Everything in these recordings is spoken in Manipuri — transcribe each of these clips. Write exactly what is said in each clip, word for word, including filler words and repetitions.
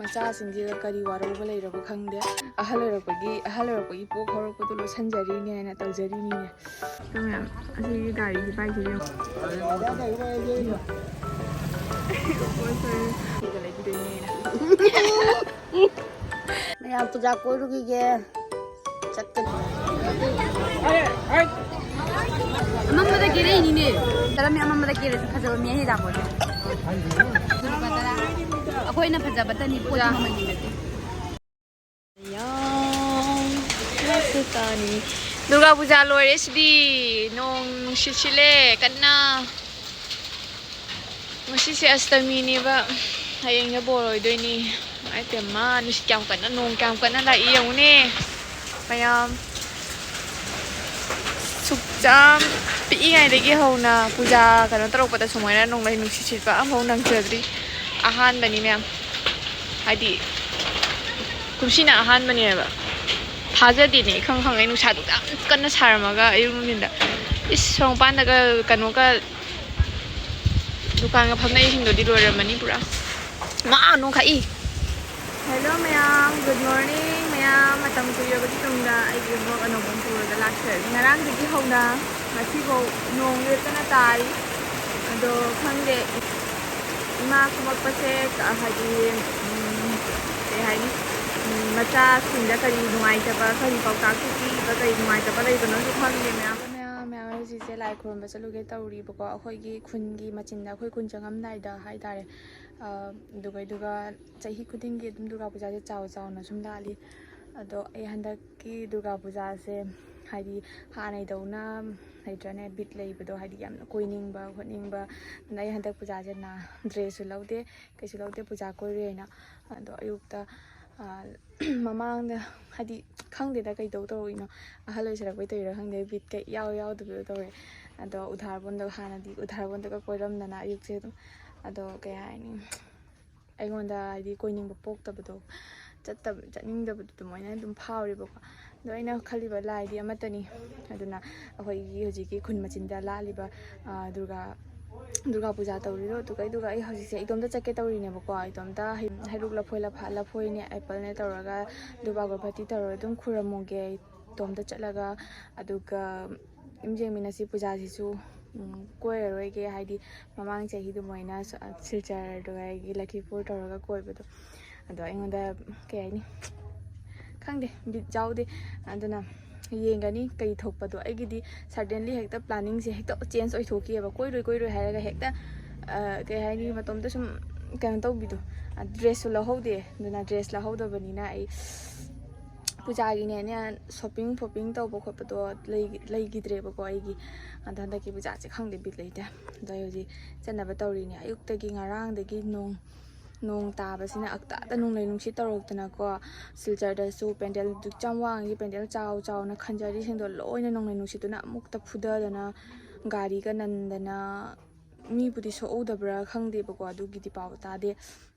ꯃꯆꯥꯁꯤꯡꯁꯤꯒ ꯀꯔꯤ ꯋꯥꯔꯧꯕ ꯂꯩꯔꯕ ꯈꯪꯗꯦ꯫ ꯑꯍꯜ ꯑꯣꯏꯔꯛꯄꯒꯤ ꯑꯍꯜ ꯑꯣꯏꯔꯛꯄꯒꯤ ꯄꯣꯛ ꯍꯧꯔꯛꯄꯗꯣ ꯂꯣꯏꯁꯤꯟꯖꯔꯤꯅꯦ ꯍꯥꯏꯅ ꯇꯧꯖꯔꯤꯅꯤꯅꯦ꯫ ꯑꯗꯨ ꯃꯌꯥꯝ ꯑꯁꯤꯒꯤ ꯒꯥꯔꯤꯁꯤ ꯄꯥꯏꯁꯤꯗꯤ ꯌꯦꯡꯉꯣ꯫ ꯃꯌꯥꯝ ꯄꯨꯖꯥ ꯀꯣꯏꯔꯨꯈꯤꯒꯦ꯫ ꯆꯠꯀꯅꯤ꯫ ꯑꯃꯝꯕꯗ ꯀꯦꯔꯛꯏꯅꯤꯅꯦ꯫ ꯀꯔꯝꯃꯤ ꯑꯃꯝꯕꯗ ꯀꯦꯔꯗꯤ ꯐꯖꯕ ꯃꯤ ꯍꯩ ꯂꯥꯛꯄꯅꯦ꯫ ꯑꯩꯈꯣꯏꯅ ꯐꯖꯕꯇꯅꯤ, ꯄꯣꯠꯇꯤ ꯃꯃꯜꯗꯤ ꯅꯠꯇꯦ꯫ ꯌꯥꯝ ꯃꯁꯛ ꯇꯥꯅꯤ꯫ ꯗꯨꯔꯒꯥ ꯄꯨꯖꯥ ꯂꯣꯏꯔꯦ ꯁꯤꯗꯤ꯫ ꯅꯣꯡ ꯅꯨꯡꯁꯤꯠ ꯁꯤꯠꯂꯦ ꯀꯟꯅ꯫ ꯉꯁꯤꯁꯦ ꯑꯁꯇꯃꯤꯅꯦꯕ꯫ ꯍꯌꯦꯡꯅ ꯕꯣꯔ ꯑꯣꯏꯗꯣꯏꯅꯤ꯫ ꯏꯃꯥꯏ ꯄꯦꯝꯃ, ꯅꯨꯡꯁꯤꯠ ꯀꯌꯥꯝ ꯀꯟꯅ, ꯅꯣꯡ ꯀꯌꯥꯝ ꯀꯟꯅ ꯂꯥꯛꯏ ꯌꯦꯡꯉꯨꯅꯦ ꯃꯌꯥꯝ꯫ ꯁꯨꯛꯆꯥꯝ ꯄꯤꯛꯏꯉꯩꯗꯒꯤ ꯍꯧꯅ ꯄꯨꯖꯥ ꯀꯩꯅꯣ ꯇꯧꯔꯛꯄꯗ ꯁꯨꯃꯥꯏꯅ ꯅꯣꯡꯂꯩ ꯅꯨꯡꯁꯤꯠ ꯁꯤꯠꯄ ꯑꯃꯐꯥꯎ ꯅꯪꯖꯗ꯭ꯔꯤ꯫ ꯑꯍꯥꯟꯕꯅꯤ ꯃꯌꯥꯝ꯫ ꯍꯥꯏꯗꯤ ꯀꯨꯝꯁꯤꯅ ꯑꯍꯥꯟꯕꯅꯦꯕ꯫ ꯊꯥꯖꯗꯦꯅꯦ, ꯏꯈꯪ ꯈꯪꯉꯩ ꯅꯨꯡꯁꯥꯗꯨ ꯌꯥꯝ ꯀꯟꯅ ꯁꯥꯔꯝꯃꯒ ꯑꯌꯨꯛ ꯅꯨꯡꯊꯤꯟꯗ꯫ ꯏꯁ, ꯁꯣꯔꯣꯛ ꯃꯄꯥꯟꯗꯒ ꯀꯩꯅꯣꯒ ꯗꯨꯀꯥꯟꯒ ꯐꯝꯅꯩꯁꯤꯡꯗꯨꯗꯤ ꯂꯣꯏꯔꯝꯃꯅꯤ ꯄꯨꯔꯥ꯫ ꯃꯥ ꯅꯣꯡꯈꯛꯏ꯫ Hello ꯃꯌꯥꯝ, good morning ꯃꯌꯥꯝ꯫ ꯃꯇꯝ ꯀꯨꯏꯔꯕꯒꯤ ꯇꯨꯡꯗ ꯑꯩꯒꯤ vlog ꯑꯅꯧꯕ ꯑꯃ ꯄꯨꯔꯒ ꯂꯥꯛꯆꯔꯤ꯫ ꯉꯔꯥꯡꯗꯒꯤ ꯍꯧꯅ ꯉꯁꯤꯐꯥꯎ ꯅꯣꯡ ꯂꯦꯞꯇꯅ ꯇꯥꯔꯤ꯫ ꯑꯗꯣ ꯈꯪꯗꯦ, ꯏꯃꯥ ꯀꯨꯝꯃꯛꯄꯁꯦ ꯀ-, ꯍꯥꯏꯗꯤ, ꯎꯝ, ꯀꯩ ꯍꯥꯏꯅꯤ, ꯎꯝ, ꯃꯆꯥꯁꯤꯡꯗ ꯀꯔꯤ ꯅꯨꯡꯉꯥꯏꯇꯕ, ꯀꯔꯤ ꯄꯥꯎꯇꯥꯛꯁꯨ ꯄꯤꯕ, ꯀꯔꯤ ꯅꯨꯡꯉꯥꯏꯇꯕ ꯂꯩꯕꯅꯣꯁꯨ ꯈꯪꯗꯦ ꯃꯌꯥꯝ꯫ ꯃꯌꯥꯝ, ꯃꯌꯥꯝ, ꯑꯩ ꯍꯧꯖꯤꯛꯁꯦ ꯂꯥꯏ ꯈꯨꯔꯨꯝꯕ ꯆꯠꯂꯨꯒꯦ ꯇꯧꯔꯤꯕꯀꯣ꯫ ꯑꯩꯈꯣꯏꯒꯤ ꯈꯨꯟꯒꯤ ꯃꯆꯤꯟꯗ, ꯑꯩꯈꯣꯏ ꯈꯨꯟ ꯆꯪꯉꯝꯗꯥꯏꯗ ꯍꯥꯏꯇꯥꯔꯦ꯫ ꯑ, ꯑꯗꯨꯒ, ꯑꯗꯨꯒ ꯆꯍꯤ ꯈꯨꯗꯤꯡꯒꯤ ꯑꯗꯨꯝ ꯗꯨꯔꯒꯥ ꯄꯨꯖꯥꯁꯦ ꯆꯥꯎ ꯆꯥꯎꯅ ꯁꯨꯝ ꯂꯥꯠꯂꯤ꯫ ꯑꯗꯣ ꯑꯩ ꯍꯟꯗꯛꯀꯤ ꯗꯨꯔꯒꯥ ꯄꯨꯖꯥꯁꯦ ꯍꯥꯏꯗꯤ ꯍꯥꯟꯅꯩꯗꯧꯅ ꯂꯩꯇ꯭ꯔꯅꯦ, ꯕꯤꯠ ꯂꯩꯕꯗꯣ, ꯍꯥꯏꯗꯤ ꯌꯥꯝꯅ ꯀꯣꯏꯅꯤꯡꯕ ꯈꯣꯠꯅꯤꯡꯕ꯫ ꯑꯗꯨꯅ ꯑꯩ ꯍꯟꯗꯛ ꯄꯨꯖꯥꯁꯦ ꯅꯥ-, dressꯁꯨ ꯂꯧꯗꯦ, ꯀꯩꯁꯨ ꯂꯧꯗꯦ ꯄꯨꯖꯥ ꯀꯣꯏꯔꯨꯏ ꯍꯥꯏꯅ꯫ ꯑꯗꯣ ꯑꯌꯨꯛꯇ, ꯑ, ꯃꯃꯥꯡꯗ ꯍꯥꯏꯗꯤ ꯈꯪꯗꯦꯗ ꯀꯩꯗꯧ ꯇꯧꯔꯤꯅꯣ, ꯑꯍꯜ ꯑꯣꯏꯁꯜꯂꯛꯄꯩ ꯇꯧꯔꯤꯔꯥ ꯈꯪꯗꯦ, ꯕꯤꯠꯀ ꯏꯌꯥꯎ ꯌꯥꯎꯗꯕꯗꯣ ꯇꯧꯔꯦ꯫ ꯑꯗꯣ ꯎꯙꯥꯔꯕꯣꯟꯗ, ꯍꯥꯟꯅꯗꯤ ꯎꯙꯥꯔꯕꯣꯟꯗꯒ ꯀꯣꯏꯔꯝꯗꯅ ꯑꯌꯨꯛꯁꯦ ꯑꯗꯨꯝ꯫ ꯑꯗꯣ ꯀꯩ ꯍꯥꯏꯅꯤ, ꯑꯩꯉꯣꯟꯗ ꯍꯥꯏꯗꯤ ꯀꯣꯏꯅꯤꯡꯕ ꯄꯣꯛꯇꯕꯗꯣ, ꯆꯠꯇꯕ, ꯆꯠꯅꯤꯡꯗꯕꯗꯣ ꯑꯗꯨꯃꯥꯏꯅ ꯑꯗꯨꯝ ꯐꯥꯎꯔꯦꯕꯀꯣ꯫ ꯑꯗꯣ ꯑꯩꯅ ꯈꯜꯂꯤꯕ ꯂꯥꯏꯗꯤ ꯑꯃꯠꯇꯅꯤ꯫ ꯑꯗꯨꯅ ꯑꯩꯈꯣꯏꯒꯤ ꯍꯧꯖꯤꯛꯀꯤ ꯈꯨꯟ ꯃꯆꯤꯟꯗ ꯂꯥꯠꯂꯤꯕ, ꯑ, ꯗꯨꯔꯒꯥ ꯗꯨꯔꯒꯥ ꯄꯨꯖꯥ ꯇꯧꯔꯤꯗꯣ꯫ ꯑꯗꯨꯒ ꯑꯗꯨꯒ ꯑꯩ ꯍꯧꯖꯤꯛꯁꯦ ꯏꯇꯣꯝꯇ ꯆꯠꯀꯦ ꯇꯧꯔꯤꯅꯦꯕꯀꯣ꯫ ꯏꯇꯣꯝꯇ ꯍꯩ- ꯍꯩꯔꯨꯛ ꯂꯐꯣꯏ ꯂꯐꯥ ꯂꯐꯣꯏꯅꯦ, ꯑꯦꯄꯜꯅꯦ ꯇꯧꯔꯒ ꯗꯨꯔꯒꯥ ꯒꯣꯔꯕꯇꯤ ꯇꯧꯔꯒ ꯑꯗꯨꯝ ꯈꯨꯔꯝꯃꯨꯒꯦ ꯏꯇꯣꯝꯇ ꯆꯠꯂꯒ꯫ ꯑꯗꯨꯒ ꯑꯗꯨꯝ ꯌꯦꯡꯃꯤꯟꯅꯁꯤ꯫ ꯄꯨꯖꯥꯁꯤꯁꯨ ꯎꯝ, ꯀꯣꯏꯔꯔꯣꯏꯒꯦ, ꯍꯥꯏꯗꯤ ꯃꯃꯥꯡ ꯆꯍꯤ ꯑꯗꯨꯃꯥꯏꯅ ꯁ- ꯁꯤꯜꯆꯔ ꯑꯗꯨꯒ ꯑꯩꯒꯤ ꯂꯈꯤꯄꯨꯔ ꯇꯧꯔꯒ ꯀꯣꯏꯕꯗꯣ, ꯑꯗꯣ ꯑꯩꯉꯣꯟꯗ ꯀꯩ ꯍꯥꯏꯅꯤ, ꯈꯪꯗꯦ, ꯕꯤꯠ ꯌꯥꯎꯗꯦ꯫ ꯑꯗꯨꯅ ꯌꯦꯡꯒꯅꯤ ꯀꯩ ꯊꯣꯛꯄꯗꯣ꯫ ꯑꯩꯒꯤꯗꯤ ꯁꯗꯟꯂꯤ ꯍꯦꯛꯇ ꯄ꯭ꯂꯥꯅꯤꯡꯁꯦ ꯍꯦꯛꯇ ꯆꯦꯟꯖ ꯑꯣꯏꯊꯣꯛꯈꯤꯑꯕ꯫ ꯀꯣꯏꯔꯣꯏ ꯀꯣꯏꯔꯣꯏ ꯍꯥꯏꯔꯒ ꯍꯦꯛꯇ ꯑ, ꯀꯩ ꯍꯥꯏꯅꯤ, ꯃꯇꯣꯝꯇ ꯁꯨꯝ ꯀꯩꯅꯣ ꯇꯧꯕꯤꯗꯣ꯫ ꯗ꯭ꯔꯦꯁꯁꯨ ꯂꯧꯍꯧꯗꯦ꯫ ꯑꯗꯨꯅ ꯗ꯭ꯔꯦꯁ ꯂꯧꯍꯧꯗꯕꯅꯤꯅ ꯑꯩ ꯄꯨꯖꯥꯒꯤꯅꯦꯅꯦ ꯁꯣꯞꯄꯤꯡ ꯐꯣꯞꯄꯤꯡ ꯇꯧꯕ ꯈꯣꯠꯄꯗꯣ ꯂꯩ- ꯂꯩꯈꯤꯗ꯭ꯔꯦꯕꯀꯣ ꯑꯩꯒꯤ꯫ ꯑꯗꯣ ꯍꯟꯗꯛꯀꯤ ꯄꯨꯖꯥꯁꯦ ꯈꯪꯗꯦ, ꯕꯤꯠ ꯂꯩꯇꯦ꯫ ꯑꯗꯣ ꯑꯩ ꯍꯧꯖꯤꯛ ꯆꯠꯅꯕ ꯇꯧꯔꯤꯅꯦ꯫ ꯑꯌꯨꯛꯇꯒꯤ, ꯉꯔꯥꯡꯗꯒꯤ ꯅꯣꯡ ꯅꯣꯡ ꯇꯥꯕꯁꯤꯅ ꯑꯛꯇꯥꯗ ꯅꯣꯡꯂꯩ ꯅꯨꯡꯁꯤꯠ ꯇꯧꯔꯛꯇꯅꯀꯣ꯫ ꯁꯤꯜꯆꯔꯗꯁꯨ ꯄꯦꯟꯗꯦꯜ ꯑꯗꯨꯛ ꯌꯥꯝ ꯋꯥꯡꯉꯤ, ꯄꯦꯟꯗꯦꯜ ꯆꯥꯎ ꯆꯥꯎꯅ ꯈꯟꯖꯔꯤꯁꯤꯡꯗꯣ ꯂꯣꯏꯅ ꯅꯣꯡꯂꯩ ꯅꯨꯡꯁꯤꯠꯇꯨꯅ ꯑꯃꯨꯛꯇ ꯐꯨꯗꯗꯅ, ꯒꯥꯔꯤꯒ ꯅꯟꯗꯅ, ꯃꯤꯕꯨꯗꯤ ꯁꯣꯛꯍꯧꯗꯕ꯭ꯔꯥ ꯈꯪꯗꯦꯕꯀꯣ, ꯑꯗꯨꯒꯤꯗꯤ ꯄꯥꯎ ꯇꯥꯗꯦ꯫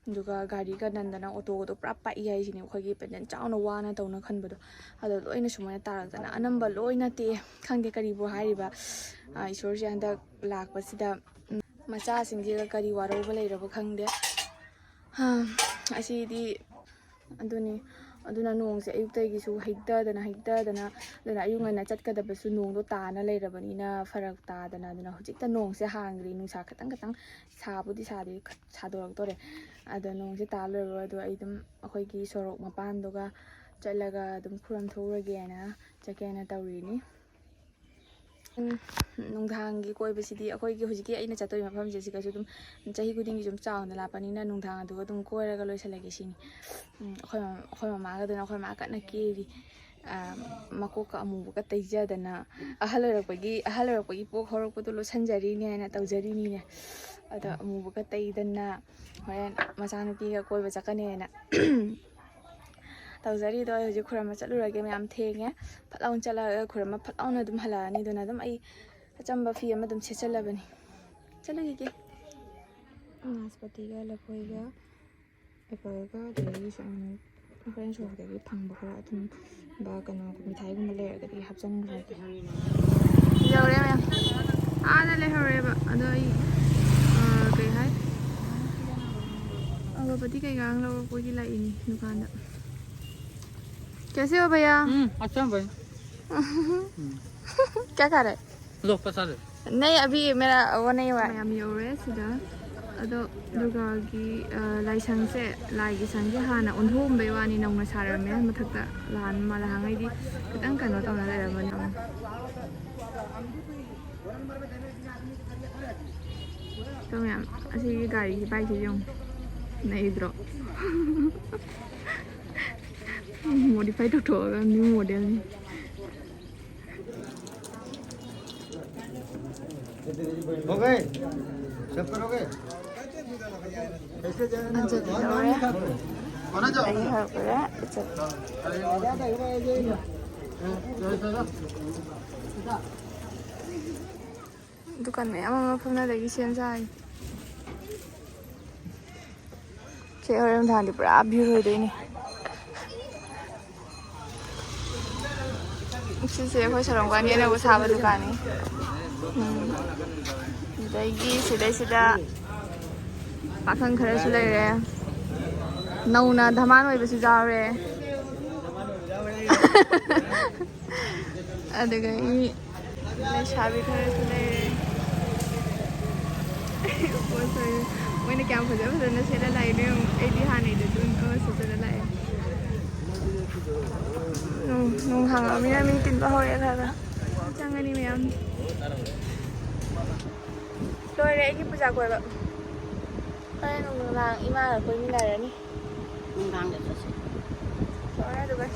ꯑꯗꯨꯒ ꯒꯥꯔꯤꯒ ꯅꯟꯗꯅ ꯑꯣꯇꯣꯒꯗꯣ ꯄꯨꯔꯥ ꯄꯥꯛꯏ ꯍꯥꯏꯁꯤꯅꯦ꯫ ꯑꯩꯈꯣꯏꯒꯤ ꯄꯦꯟꯗꯦꯜ ꯆꯥꯎꯅ ꯋꯥꯅ ꯇꯧꯅ ꯈꯟꯕꯗꯣ, ꯑꯗꯣ ꯂꯣꯏꯅ ꯁꯨꯃꯥꯏꯅ ꯇꯥꯔꯛꯇꯅ ꯑꯅꯝꯕ ꯂꯣꯏꯅ ꯇꯦꯛꯑꯦ꯫ ꯈꯪꯗꯦ ꯀꯔꯤꯕꯨ ꯍꯥꯏꯔꯤꯕ꯫ ꯑ, ꯏꯁꯣꯔꯁꯦ ꯍꯟꯗꯛ ꯂꯥꯛꯄꯁꯤꯗ ꯃꯆꯥꯁꯤꯡꯁꯤꯒ ꯀꯔꯤ ꯋꯥꯔꯧꯕ ꯂꯩꯔꯕ ꯈꯪꯗꯦ꯫ ꯍꯥ, ꯑꯁꯤꯗꯤ ꯑꯗꯨꯅꯤ꯫ ꯑꯗꯨꯅ ꯅꯣꯡꯁꯦ ꯑꯌꯨꯛꯇꯒꯤꯁꯨ ꯍꯩꯊꯗꯅ, ꯍꯩꯊꯗꯅ, ꯑꯗꯨꯅ ꯑꯌꯨꯛ ꯉꯟꯅ ꯆꯠꯀꯗꯕꯁꯨ ꯅꯣꯡꯗꯣ ꯇꯥꯅ ꯂꯩꯔꯕꯅꯤꯅ ꯐꯔꯛ ꯇꯥꯗꯅ, ꯑꯗꯨꯅ ꯍꯧꯖꯤꯛꯇ ꯅꯣꯡꯁꯦ ꯍꯥꯡꯈ꯭ꯔꯤ꯫ ꯅꯨꯡꯁꯥ ꯈꯤꯇꯪ ꯈꯤꯇꯪ ꯁꯥꯕꯨꯗꯤ ꯁꯥꯗꯦ, ꯈ-, ꯁꯥꯗꯣꯔꯛꯇꯣꯔꯦ꯫ ꯑꯗꯣ ꯅꯣꯡꯁꯦ ꯇꯥ ꯂꯣꯏꯔꯣ꯫ ꯑꯗꯣ ꯑꯩ ꯑꯗꯨꯝ ꯑꯩꯈꯣꯏꯒꯤ ꯁꯣꯔꯣꯛ ꯃꯄꯥꯟꯗꯨꯒ ꯆꯠꯂꯒ ꯑꯗꯨꯝ ꯈꯨꯔꯨꯝ ꯊꯣꯛꯎꯔꯒꯦꯅ ꯆꯠꯀꯦꯅ ꯇꯧꯔꯤꯅꯤ꯫ ꯎꯝ, ꯅꯨꯡꯗꯥꯡꯒꯤ ꯀꯣꯏꯕꯁꯤꯗꯤ ꯑꯩꯈꯣꯏꯒꯤ ꯍꯧꯖꯤꯛꯀꯤ ꯑꯩꯅ ꯆꯠꯇꯣꯔꯤꯕ ꯃꯐꯝꯁꯦ ꯁꯤꯒꯁꯨ ꯑꯗꯨꯝ ꯆꯍꯤ ꯈꯨꯗꯤꯡꯒꯤ ꯁꯨꯝ ꯆꯥꯎꯅ ꯂꯥꯛꯄꯅꯤꯅ ꯅꯨꯡꯗꯥꯡ ꯑꯗꯨꯒ ꯑꯗꯨꯝ ꯀꯣꯏꯔꯒ ꯂꯣꯏꯁꯤꯜꯂꯒꯦ ꯁꯤꯅꯤ꯫ ꯎꯝ, ꯑꯩꯈꯣꯏ ꯃ-, ꯑꯩꯈꯣꯏ ꯃꯃꯥꯒꯗꯨꯅ ꯑꯩꯈꯣꯏ ꯃꯥ ꯀꯟꯅ ꯀꯦꯔꯤ꯫ ꯑ, ꯃꯀꯣꯛꯀ ꯑꯃꯨꯕꯒ ꯇꯩꯖꯗꯅ, ꯑꯍꯜ ꯑꯣꯏꯔꯛꯄꯒꯤ, ꯑꯍꯜ ꯑꯣꯏꯔꯛꯄꯒꯤ ꯄꯣꯛ ꯍꯧꯔꯛꯄꯗꯣ ꯂꯣꯠꯁꯤꯟꯖꯔꯤꯅꯦ ꯍꯥꯏꯅ ꯇꯧꯖꯔꯤꯅꯤꯅꯦ꯫ ꯑꯗꯣ ꯑꯃꯨꯕꯒ ꯇꯩꯗꯅ ꯍꯣꯔꯦꯟ ꯃꯆꯥꯅꯨꯄꯤꯒ ꯀꯣꯏꯕ ꯆꯠꯀꯅꯦꯅ ꯇꯧꯖꯔꯤꯗꯣ꯫ ꯑꯩ ꯍꯧꯖꯤꯛ ꯈꯨꯔꯨꯝꯕ ꯆꯠꯂꯨꯔꯒꯦ, ꯃꯌꯥꯝ ꯊꯦꯡꯉꯦ꯫ ꯐꯠ ꯂꯥꯎꯅ ꯆꯠꯂꯒ ꯈꯨꯔꯨꯝꯕ ꯐꯠ ꯂꯥꯎꯅ ꯑꯗꯨꯝ ꯍꯜꯂꯛꯑꯅꯤ꯫ ꯑꯗꯨꯅ ꯑꯗꯨꯝ ꯑꯩ ꯑꯆꯝꯕ ꯐꯤ ꯑꯃ ꯑꯗꯨꯝ ꯁꯦꯠꯆꯜꯂꯕꯅꯤ꯫ ꯆꯠꯂꯨꯈꯤꯒꯦ꯫ ꯅꯥꯁꯄꯇꯤꯒ ꯂꯐꯣꯏꯒ ꯑꯦꯄꯜꯒ, ꯑꯗꯒꯤ ꯁꯨꯝ ꯍꯣꯔꯦꯟ ꯁꯣꯔꯣꯛꯇꯒꯤ ꯐꯪꯕ ꯈꯔ ꯑꯊꯨꯝꯕ, ꯀꯩꯅꯣ, ꯃꯤꯊꯥꯏꯒꯨꯝꯕ ꯂꯩꯔꯒꯗꯤ ꯍꯥꯞꯆꯤꯟꯈ꯭ꯔꯒꯦ꯫ ꯌꯧꯔꯦ ꯃꯌꯥꯝ꯫ ꯑꯥꯗ ꯂꯩꯍꯧꯔꯦꯕ꯫ ꯑꯗꯣ ꯑꯩ, ꯑ, ꯀꯩ ꯍꯥꯏ, ꯑꯒꯔꯕꯇꯤ ꯀꯩꯀꯥ ꯂꯧꯔꯛꯄꯒꯤ ꯂꯥꯛꯏꯅꯤ ꯗꯨꯀꯥꯟꯗ꯫ कैसे हो भैया? हम्म, अच्छा भाई। क्या खा रहे? लो, पचास है। नहीं, अभी मेरा वो नहीं हुआ है। ꯃꯌꯥꯝ ꯌꯧꯔꯦ ꯁꯤꯗ꯫ ꯑꯗꯣ ꯗꯨꯔꯒꯥꯒꯤ, ꯑ, ꯂꯥꯏꯁꯪꯁꯦ, ꯂꯥꯏꯒꯤ ꯁꯪꯁꯦ ꯍꯥꯟꯅ ꯑꯣꯟꯊꯣꯛꯑꯝꯕꯩ ꯋꯥꯅꯤ, ꯅꯧꯅ ꯁꯥꯔꯝꯃꯦ꯫ ꯃꯊꯛꯇ ꯂꯥꯟ ꯃꯥꯜꯂꯍꯥꯡꯉꯩꯗꯤ ꯈꯤꯇꯪ ꯀꯩꯅꯣ ꯇꯧꯅ ꯂꯩꯔꯝꯕꯅꯦ꯫ ꯇꯧ ꯃꯌꯥꯝ, ꯑꯁꯤꯒꯤ ꯒꯥꯔꯤꯒꯤ ꯕꯥꯏꯛꯁꯦ ꯌꯦꯡꯉꯨ, ꯅꯩꯗ꯭ꯔꯣ? Modify ꯇꯧꯊꯣꯛꯑꯒ new ꯃꯣꯗꯦꯜꯅꯤ꯫ हो गए? सब करोगे? कैसे जाए? ꯑꯟꯖꯂꯤ ꯂꯧꯔꯦ꯫ कौन है जाओ? ꯑꯩ ꯍꯧꯔꯛꯄꯗ ꯏꯆꯠ꯫ ꯗꯨꯀꯥꯟ ꯃꯌꯥꯝ ꯑꯃ ꯐꯝꯅꯗꯒꯤ ꯁꯦꯝ ꯁꯥꯔꯤ꯫ ꯁꯦ ꯍꯣꯔꯦꯟ ꯅꯨꯡꯗꯥꯡꯗꯤ ꯄꯨꯔꯥ ꯚ꯭ꯌꯨ ꯑꯣꯏꯗꯣꯏꯅꯤ꯫ ꯁꯤꯁꯦ ꯑꯩꯈꯣꯏ ꯁꯣꯔꯣꯝꯒꯥꯟꯒꯤ ꯑꯅꯧꯕ ꯁꯥꯕ ꯗꯨꯀꯥꯟꯅꯤ꯫ ꯎꯝ꯫ ꯑꯗꯒꯤ ꯁꯤꯗꯩꯁꯤꯗ ꯄꯥꯈꯪ ꯈꯔꯁꯨ ꯂꯩꯔꯦ꯫ ꯅꯧꯅ ꯙꯃꯥꯟ ꯑꯣꯏꯕꯁꯨ ꯌꯥꯎꯔꯦ꯫ ꯑꯗꯨꯒ ꯃꯤ ꯂꯩꯁꯥꯕꯤ ꯈꯔꯁꯨ ꯂꯩꯔꯦ꯫ ꯄꯣꯠ ꯆꯩ ꯃꯣꯏꯅ ꯀꯌꯥꯝ ꯐꯖ ꯐꯖꯅ ꯁꯦꯠꯂ ꯂꯥꯛꯏꯅꯣ ꯌꯦꯡꯉꯨ꯫ ꯑꯩꯗꯤ ꯍꯥꯟꯅꯩꯗ ꯑꯗꯨꯝ ꯑꯃ ꯁꯦꯠꯆꯜꯂ ꯂꯥꯛꯑꯦ꯫ ꯅꯣꯡ, ꯅꯣꯡ ꯍꯥꯡꯉꯛꯑꯃꯤꯅ ꯃꯤ ꯇꯤꯟꯕ ꯍꯧꯔꯛꯑꯦ ꯈꯔ ꯈꯔ꯫ ꯆꯪꯉꯅꯤ ꯃꯌꯥꯝ꯫ ꯂꯣꯏꯔꯦ ꯑꯩꯒꯤ ꯄꯨꯖꯥ ꯀꯣꯏꯕ꯫ ꯍꯣꯔꯦꯟ ꯅꯨꯡꯗꯥꯡ ꯏꯃꯥꯒ ꯀꯣꯏꯃꯤꯟꯅꯔꯅꯤ꯫ ꯅꯨꯡꯗꯥꯡꯗ ꯆꯠꯁꯤ꯫ ꯂꯣꯏꯔꯦ ꯑꯗꯨꯒ꯫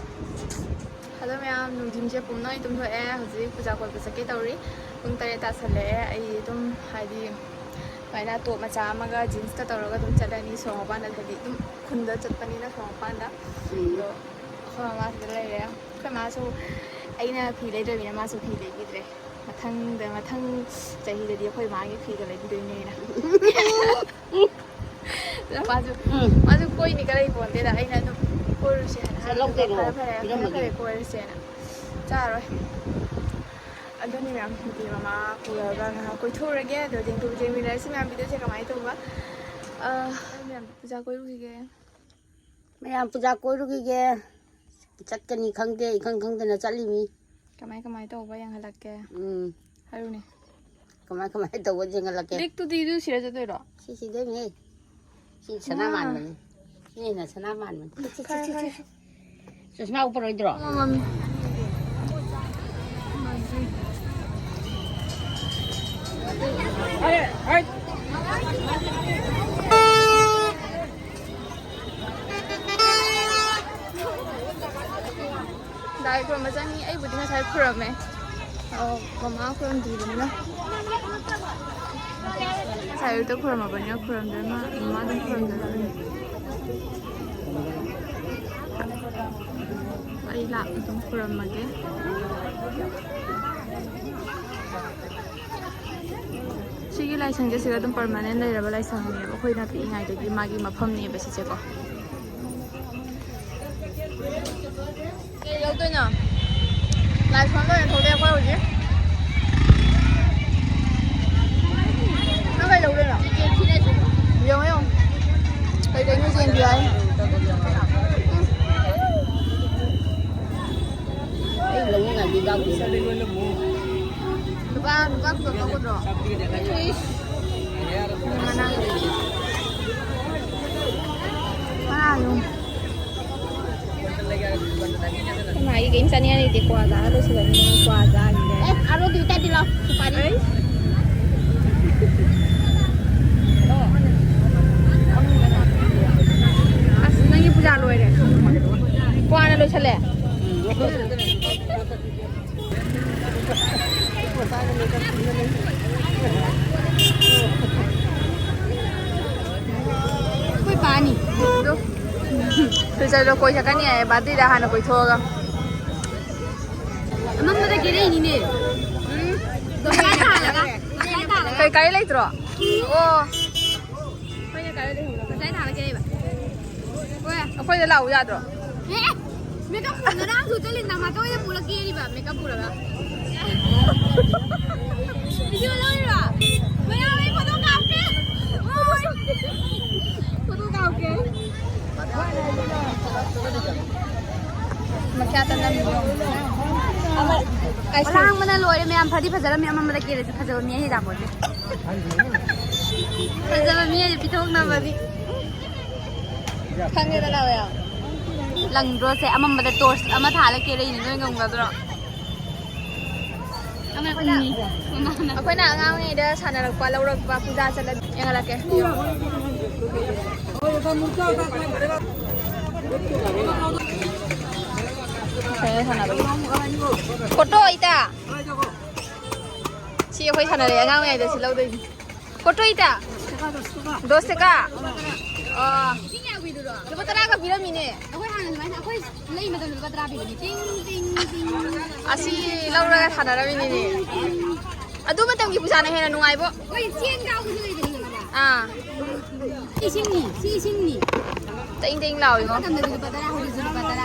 ꯍꯜꯂꯣ ꯃꯌꯥꯝ, ꯅꯨꯡꯊꯤꯟꯁꯦ ꯄꯨꯝꯅꯃꯛ ꯇꯨꯝꯊꯣꯛꯑꯦ꯫ ꯍꯧꯖꯤꯛ ꯄꯨꯖꯥ ꯀꯣꯏꯕ ꯆꯠꯀꯦ ꯇꯧꯔꯤ꯫ ꯄꯨꯡ ꯇꯔꯦꯠ ꯇꯥꯁꯜꯂꯛꯑꯦ꯫ ꯑꯩ ꯑꯗꯨꯝ ꯍꯥꯏꯗꯤ ꯁꯨꯃꯥꯏꯅ ꯇꯣꯞ ꯃꯆꯥ ꯑꯃꯒ ꯖꯤꯟꯁꯀ ꯇꯧꯔꯒ ꯑꯗꯨꯝ ꯆꯠꯂꯅꯤ ꯁꯣꯔꯣꯛ ꯃꯄꯥꯟꯗ, ꯍꯥꯏꯗꯤ ꯑꯗꯨꯝ ꯈꯨꯟꯗ ꯆꯠꯄꯅꯤꯅ ꯁꯣꯔꯣꯛ ꯃꯄꯥꯟꯗ꯫ ꯑꯗꯣ ꯑꯩꯈꯣꯏ ꯃꯃꯥ ꯁꯤꯗ ꯂꯩꯔꯦ꯫ ꯑꯩꯈꯣꯏ ꯃꯥꯁꯨ ꯑꯩꯅ ꯐꯤ ꯂꯩꯗ꯭ꯔꯕꯅꯤꯅ ꯃꯥꯁꯨ ꯐꯤ ꯂꯩꯕꯤꯗ꯭ꯔꯦ꯫ ꯃꯊꯪꯗ, ꯃꯊꯪ ꯆꯍꯤꯗꯗꯤ ꯑꯩꯈꯣꯏ ꯃꯥꯒꯤ ꯐꯤꯗꯣ ꯂꯩꯕꯤꯗꯣꯏꯅꯦꯅ꯫ ꯃꯥꯁꯨ, ꯃꯥꯁꯨ ꯀꯣꯏꯅꯤꯒ ꯂꯩ ꯄꯣꯟꯇꯦꯗ꯫ ꯑꯩꯅ ꯑꯗꯨꯝ ꯀꯣꯏꯔꯨꯁꯦ ꯍꯥꯏꯅ ꯍꯥꯏꯕꯗꯨꯗ ꯂꯧꯗꯣꯏꯔꯣ? ꯐꯔꯦ ꯐꯔꯦ, ꯐꯔꯦ ꯄꯤꯔꯝꯃꯒꯦ꯫ ꯐꯔꯦ, ꯀꯣꯏꯔꯁꯦꯅ꯫ ꯆꯥꯔꯣꯏ꯫ ꯑꯗꯨꯅꯤ ꯃꯌꯥꯝ, ꯅꯨꯄꯤ ꯃꯃꯥ ꯄꯨꯔꯒ ꯉꯥꯏꯍꯥꯛ ꯀꯣꯏꯊꯣꯛꯎꯔꯒꯦ, ꯑꯗꯣ ꯌꯦꯡꯊꯣꯛ-, ꯌꯦꯡꯃꯤꯟꯅꯔꯁꯤ ꯃꯌꯥꯝ ꯚꯤꯗꯤꯑꯣꯁꯦ ꯀꯃꯥꯏꯅ ꯇꯧꯕ꯫ ꯑ, ꯃꯌꯥꯝ ꯄꯨꯖꯥ ꯀꯣꯏꯔꯨꯈꯤꯒꯦ꯫ ꯃꯌꯥꯝ ꯄꯨꯖꯥ ꯀꯣꯏꯔꯨꯈꯤꯒꯦ꯫ ꯆꯠꯀꯅꯤ ꯈꯪꯗꯦ, ꯏꯈꯪ ꯈꯪꯗꯅ ꯆꯠꯂꯤꯃꯤ꯫ ꯀꯃꯥꯏ ꯀꯃꯥꯏ ꯇꯧꯕ ꯌꯦꯡꯍꯜꯂꯛꯀꯦ꯫ ꯎꯝ꯫ ꯍꯥꯏꯔꯨꯅꯦ꯫ ꯀꯃꯥꯏ ꯀꯃꯥꯏ ꯇꯧꯕ ꯌꯦꯡꯍꯜꯂꯛꯀꯦ꯫ ꯂꯤꯛꯇꯨꯗꯤ ꯑꯗꯨ ꯁꯤꯔ ꯆꯠꯇꯣꯏꯔꯣ? ꯁꯤ ꯁꯤꯗꯣꯏꯅꯦꯍꯦ꯫ ꯁꯤ ꯁꯅꯥ ꯃꯥꯟꯕꯅꯤ꯫ ꯁꯤꯅ ꯍꯦꯟꯅ ꯁꯅꯥ ꯃꯥꯟꯕꯅꯤ꯫ ꯐꯔꯦ, ꯐꯔꯦ꯫ ꯆꯁꯃꯥ ꯎꯞꯄꯔꯣꯏꯗ꯭ꯔꯣ? ꯃꯝꯃꯤ꯫ ꯂꯥꯏ ꯈꯨꯔꯨꯝꯕ ꯆꯪꯉꯤ꯫ ꯑꯩꯕꯨꯗꯤ ꯉꯁꯥꯏ ꯈꯨꯔꯝꯃꯦ꯫ ꯑꯧ, ꯃꯃꯥ ꯈꯨꯔꯨꯝꯗ꯭ꯔꯤꯕꯅꯤꯅ꯫ ꯉꯁꯥꯏ ꯑꯌꯨꯛꯇ ꯈꯨꯔꯝꯃꯕꯅꯤꯅ ꯈꯨꯔꯝꯗ꯭ꯔꯦ꯫ ꯃꯥ, ꯃꯃꯥ ꯑꯗꯨꯝ ꯈꯨꯔꯝꯖꯔꯅꯤ꯫ ꯑꯩ ꯂꯥꯛ ꯑꯗꯨꯝ ꯈꯨꯔꯝꯃꯒꯦ꯫ ꯁꯤꯒꯤ ꯂꯥꯏꯁꯪꯁꯦ ꯁꯤꯗ ꯑꯗꯨꯝ ꯄꯔꯃꯥꯅꯦꯟ ꯂꯩꯔꯕ ꯂꯥꯏꯁꯪꯅꯦꯕ꯫ ꯑꯩꯈꯣꯏꯅ ꯄꯤꯛꯏꯉꯩꯗꯒꯤ ꯃꯥꯒꯤ ꯃꯐꯝꯅꯦꯕ ꯁꯤꯁꯦꯀꯣ꯫ ꯀꯩ ꯂꯧꯗꯣꯏꯅꯣ? ꯂꯥꯏ ꯁꯣꯟꯕ ꯑꯣꯏꯅ ꯊꯣꯛꯂꯛꯑꯦ ꯑꯩꯈꯣꯏ ꯍꯧꯖꯤꯛ꯫ ꯅꯪ ꯀꯩ ꯂꯧꯗꯣꯏꯅꯣ? ꯌꯦꯡꯉꯣ, ꯌꯦꯡꯉꯣ꯫ ꯀꯩ ꯀꯩꯅꯣ ꯌꯦꯡꯕꯤ ꯍꯥꯏ꯫ ꯑꯩ ꯂꯧꯅꯤꯡꯉꯥꯏꯗꯤ ꯌꯥꯎꯗꯦ꯫ ꯂꯨꯄꯥ, ꯂꯨꯄꯥ ꯀꯨꯟ ꯂꯧꯒꯗ꯭ꯔꯣ? ꯏꯁ꯫ ꯃꯅꯥ꯫ ꯃꯅꯥ ꯑꯗꯨꯝ꯫ ꯏꯃꯥꯒꯤ ꯀꯔꯤꯝ ꯆꯥꯅꯤꯡꯉꯥꯏ ꯂꯩꯇꯦ꯫ ꯀ꯭ꯋꯥ ꯆꯥꯔ ꯂꯣꯏꯁꯤꯜꯂꯅꯤ꯫ ꯀ꯭ꯋꯥ ꯆꯥꯈꯤꯒꯦ꯫ ꯑꯦ, ꯑꯥꯔꯣ ꯗꯨꯏꯇꯥ ꯇꯤꯜꯂꯣ꯫ ꯁꯨꯄꯥꯔꯤ꯫ ꯑꯩ꯫ ꯑꯁ, ꯅꯪꯒꯤ ꯄꯨꯖꯥ ꯂꯣꯏꯔꯦ꯫ ꯀ꯭ꯋꯥꯅ ꯂꯣꯏꯁꯜꯂꯦ꯫ ꯑꯩꯈꯣꯏ ꯄꯥꯅꯤ꯫ ꯑꯗꯣ ꯁꯤꯗ ꯆꯠꯂꯣ, ꯀꯣꯏ ꯆꯠꯀꯅꯤ ꯍꯥꯏꯌꯦ, ꯕꯥꯔꯗꯦꯗ ꯍꯥꯟꯅ ꯀꯣꯏꯊꯣꯛꯑꯒ꯫ ꯑꯃꯝꯕꯗ ꯀꯦꯔꯛꯏꯅꯤꯅꯦ꯫ ꯎꯝ꯫ ꯉꯁꯥꯏ ꯊꯥꯜꯂꯒ, ꯉꯁꯥꯏ ꯊꯥꯜꯂꯒ꯫ ꯀꯩ ꯒꯥꯔꯤ ꯂꯩꯇ꯭ꯔꯣ? ꯑꯣ꯫ ꯑꯩꯈꯣꯏꯅ ꯀꯥꯏꯗ ꯂꯩꯍꯧꯔꯕ? ꯉꯁꯥꯏ ꯊꯥꯜꯂꯒ ꯀꯦꯔꯛꯏꯕ꯫ ꯍꯣꯏ꯫ ꯑꯩꯈꯣꯏꯗ ꯂꯥꯛꯎ ꯌꯥꯗ꯭ꯔꯣ? ꯑꯦ! ꯃꯦꯀꯞ ꯉꯔꯥꯡꯁꯨ ꯆꯠꯂꯤ, ꯅꯃꯥꯇꯣꯟ ꯍꯣꯏꯗ ꯄꯨꯔ ꯀꯦꯔꯤꯕ ꯃꯦꯀꯞ ꯄꯨꯔꯒ꯫ ꯚꯤꯗꯤꯑꯣ ꯂꯧꯔꯤꯔꯣ? ꯃꯌꯥꯝ ꯑꯩ ꯐꯣꯇꯣ ꯀꯥꯞꯀꯦ꯫ ꯐꯣꯇꯣ ꯀꯥꯞꯀꯦ꯫ ꯃꯈꯥꯗ ꯅꯝꯃꯤꯔꯣ? ꯑꯃ, ꯑꯁꯥꯡꯕꯅ ꯂꯣꯏꯔꯦ ꯃꯌꯥꯝ, ꯐꯗꯤ ꯐꯖꯔꯝꯃꯤ, ꯑꯃꯝꯕꯗ ꯀꯦꯔꯁꯨ ꯐꯖꯕ ꯃꯤ ꯑꯩ ꯂꯥꯛꯄꯣꯠꯇꯦ꯫ ꯐꯖꯕ ꯃꯤ ꯑꯩ ꯄꯤꯊꯣꯛꯅꯕꯅꯤ꯫ ꯈꯪꯉꯦꯗꯅ ꯃꯌꯥꯝ꯫ ꯂꯪꯗ꯭ꯔꯣꯁꯦ? ꯑꯃꯝꯕꯗ ꯇꯣꯔꯆ ꯑꯃ ꯊꯥꯜꯂ ꯀꯦꯔꯛꯏꯅꯦ, ꯅꯣꯏ ꯉꯝꯒꯗ꯭ꯔꯣ? ꯑꯩꯈꯣꯏꯅ ꯑꯉꯥꯡ ꯑꯣꯏꯔꯤꯉꯩꯗ ꯁꯥꯟꯅꯔꯛꯄ, ꯂꯧꯔꯛꯄ, ꯄꯨꯖꯥ ꯆꯠꯂ ꯌꯦꯡꯍꯜꯂꯛꯀꯦ꯫ ꯐꯣꯇꯣ ꯏꯇꯥ꯫ ꯁꯤ ꯑꯩꯈꯣꯏ ꯁꯥꯟꯅꯔꯛꯑꯦ ꯑꯉꯥꯡ ꯑꯣꯏꯔꯤꯉꯩꯗ ꯁꯤ ꯂꯧꯗꯣꯏꯅꯤ꯫ ꯐꯣꯇꯣ ꯏꯇꯥ꯫ ꯗꯣꯁ ꯇꯀꯥ? ꯑꯣ꯫ ꯂꯨꯄꯥ ꯇꯔꯥꯒ ꯄꯤꯔꯝꯃꯤꯅꯦ꯫ ꯑꯩꯈꯣꯏ ꯍꯥꯟꯅ ꯁꯨꯃꯥꯏꯅ ꯑꯩꯈꯣꯏ ꯂꯩ ꯃꯇꯝꯗ ꯂꯨꯄꯥ ꯇꯔꯥ ꯄꯤꯕꯅꯤ꯫ ꯇꯤꯡ, ꯇꯤꯡ, ꯇꯤꯡ꯫ ꯑꯁꯤ ꯂꯧꯔꯒ ꯁꯥꯟꯅꯔꯝꯃꯤꯅꯤꯅꯦ꯫ ꯑꯗꯨ ꯃꯇꯝꯒꯤ ꯄꯨꯖꯥꯅ ꯍꯦꯟꯅ ꯅꯨꯡꯉꯥꯏꯕꯣ꯫ ꯍꯣꯏ, ꯆꯦꯟ ꯀꯥꯎꯕꯁꯨ ꯂꯩꯕꯅꯤ ꯈꯪꯉꯕ? ꯑꯥ꯫ ꯏꯁꯤꯡꯅꯤ, ꯁꯤ ꯏꯁꯤꯡꯅꯤ꯫ ꯇꯦꯡ ꯇꯦꯡ ꯂꯥꯎꯏꯉꯣ꯫ ꯃꯇꯝꯗꯗꯤ ꯂꯨꯄꯥ ꯇꯔꯥ, ꯍꯧꯖꯤꯛꯁꯨ ꯂꯨꯄꯥ ꯇꯔꯥ꯫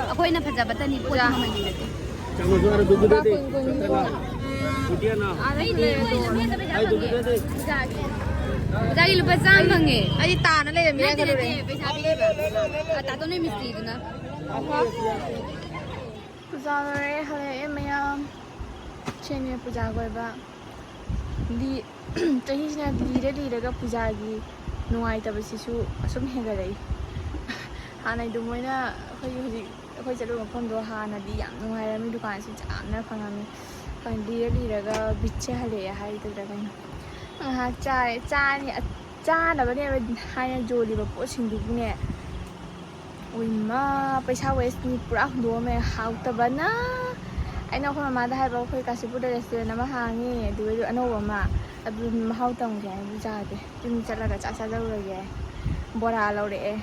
ꯑꯩꯈꯣꯏꯅ ꯐꯖꯕꯇꯅꯤ, ꯄꯣꯠꯇꯤ ꯄꯨꯖꯥ꯫ ꯃꯃꯜꯗꯤ ꯅꯠꯇꯦ꯫ ꯂꯨꯄꯥ ꯀꯨꯟ, ꯀꯨꯟ, ꯀꯨꯟ꯫ ꯑꯩꯗꯤ ꯃꯣꯏ ꯂꯝꯍꯦꯟꯗ ꯄꯩꯁꯥ ꯐꯪꯉꯦ꯫ ꯄꯨꯖꯥꯒꯤ꯫ ꯄꯨꯖꯥꯒꯤ ꯂꯨꯄꯥ ꯆꯥꯝꯃ ꯐꯪꯉꯦ꯫ ꯑꯩꯗꯤ ꯇꯥꯅ ꯂꯩꯔꯝꯃꯦ ꯅꯠꯇꯦ, ꯈꯜꯂꯨꯔꯦ꯫ ꯅꯠꯇꯦ, ꯄꯩꯁꯥ ꯄꯤꯔꯤꯕ꯫ ꯑ, ꯇꯥꯇꯣꯟꯅꯦ ꯃꯤꯁꯇ꯭ꯔꯤꯗꯨꯅ꯫ ꯄꯨꯖꯥ ꯂꯣꯏꯔꯦ, ꯍꯜꯂꯛꯑꯦ ꯃꯌꯥꯝ꯫ ꯁꯤꯅꯦ ꯄꯨꯖꯥ ꯀꯣꯏꯕ꯫ ꯂꯤ-, ꯆꯍꯤꯁꯤꯅ ꯂꯤꯔ ꯂꯤꯔꯒ ꯄꯨꯖꯥꯒꯤ ꯅꯨꯡꯉꯥꯏꯇꯕꯁꯤꯁꯨ ꯑꯁꯨꯝ ꯍꯦꯟꯒꯠꯂꯛꯏ꯫ ꯍꯥꯟꯅꯩꯗꯨ ꯃꯣꯏꯅ ꯑꯩꯈꯣꯏꯒꯤ ꯍꯧꯖꯤꯛ ꯑꯩꯈꯣꯏ ꯆꯠꯂꯨꯕ ꯃꯐꯝꯗꯣ ꯍꯥꯟꯅꯗꯤ ꯌꯥꯝ ꯅꯨꯡꯉꯥꯏꯔꯝꯃꯤ, ꯗꯨꯀꯥꯟꯁꯨ ꯌꯥꯝꯅ ꯐꯪꯉꯝꯃꯤ꯫ ꯍꯧꯖꯤꯛ ꯂꯤꯔ ꯂꯤꯔꯒ ꯕꯤꯠꯁꯦ ꯍꯜꯂꯛꯑꯦ ꯍꯥꯏꯒꯗ꯭ꯔꯥ ꯀꯩꯅꯣ꯫ ꯉꯥꯏꯍꯥꯛ ꯆꯥꯔꯦ, ꯆꯥꯅꯤ, ꯆꯥꯅꯕꯅꯦꯕ ꯍꯥꯏꯅ ꯌꯣꯜꯂꯤꯕ ꯄꯣꯠꯁꯤꯡꯗꯨꯕꯨꯅꯦ, ꯎꯏꯃꯥ, ꯄꯩꯁꯥ waste ꯅꯤ ꯄꯨꯔꯥ ꯍꯨꯟꯗꯣꯛꯑꯝꯃꯦ꯫ ꯍꯥꯎꯇꯕꯅ꯫ ꯑꯩꯅ ꯑꯩꯈꯣꯏ ꯃꯃꯥꯗ ꯍꯥꯏꯕ, ꯑꯩꯈꯣꯏ ꯀꯥꯁꯤꯄꯨꯔꯗ restaurant ꯑꯃ ꯍꯥꯡꯉꯦ, ꯑꯗꯨꯒꯤꯗꯨ ꯑꯅꯧꯕ ꯑꯃ, ꯑꯗꯨ ꯃꯍꯥꯎ ꯇꯪꯉꯨꯁꯦ ꯍꯥꯏꯅ, ꯑꯗꯨ ꯆꯥꯗꯦ꯫ ꯌꯨꯝ ꯆꯠꯂꯒ ꯆꯥꯛ ꯆꯥꯖꯔꯨꯔꯒꯦ꯫ ꯕꯣꯔꯥ ꯂꯧꯔꯛꯑꯦ,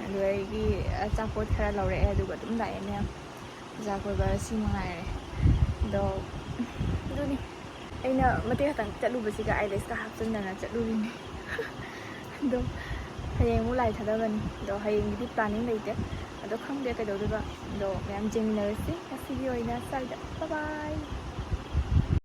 ꯑꯗꯨꯗꯒꯤ ꯑꯆꯥꯄꯣꯠ ꯈꯔ ꯂꯧꯔꯛꯑꯦ, ꯑꯗꯨꯒ ꯑꯗꯨꯝ ꯂꯥꯛꯑꯦ ꯃꯌꯥꯝ꯫ ꯄꯨꯖꯥ ꯀꯣꯏꯕ ꯁꯤ ꯃꯉꯥꯏꯔꯦ꯫ ꯑꯗꯣ ꯑꯗꯨꯅꯤ꯫ ꯑꯩꯅ ꯃꯇꯦꯛ ꯈꯛꯇꯪ ꯆꯠꯂꯨꯕꯁꯤꯒ ꯑꯥꯏꯂꯦꯁꯀ ꯍꯥꯞꯆꯤꯟꯗꯅ ꯆꯠꯂꯨꯔꯤꯅꯤ꯫ ꯑꯗꯣ ꯍꯌꯦꯡ ꯑꯃꯨꯛ ꯂꯥꯏ ꯊꯥꯗꯕꯅꯤ꯫ ꯑꯗꯣ ꯍꯌꯦꯡꯒꯤꯗꯤ planning ꯂꯩꯇꯦ꯫ ꯑꯗꯣ ꯈꯪꯗꯦ ꯀꯩꯗꯧꯗꯣꯏꯕ꯫ ꯑꯗꯣ ꯃꯌꯥꯝ ꯌꯦꯡꯃꯤꯟꯅꯔꯁꯤ꯫ ꯉꯁꯤꯒꯤ ꯑꯣꯏꯅ ꯁ꯭ꯋꯥꯏꯗ꯫ Bye bye꯫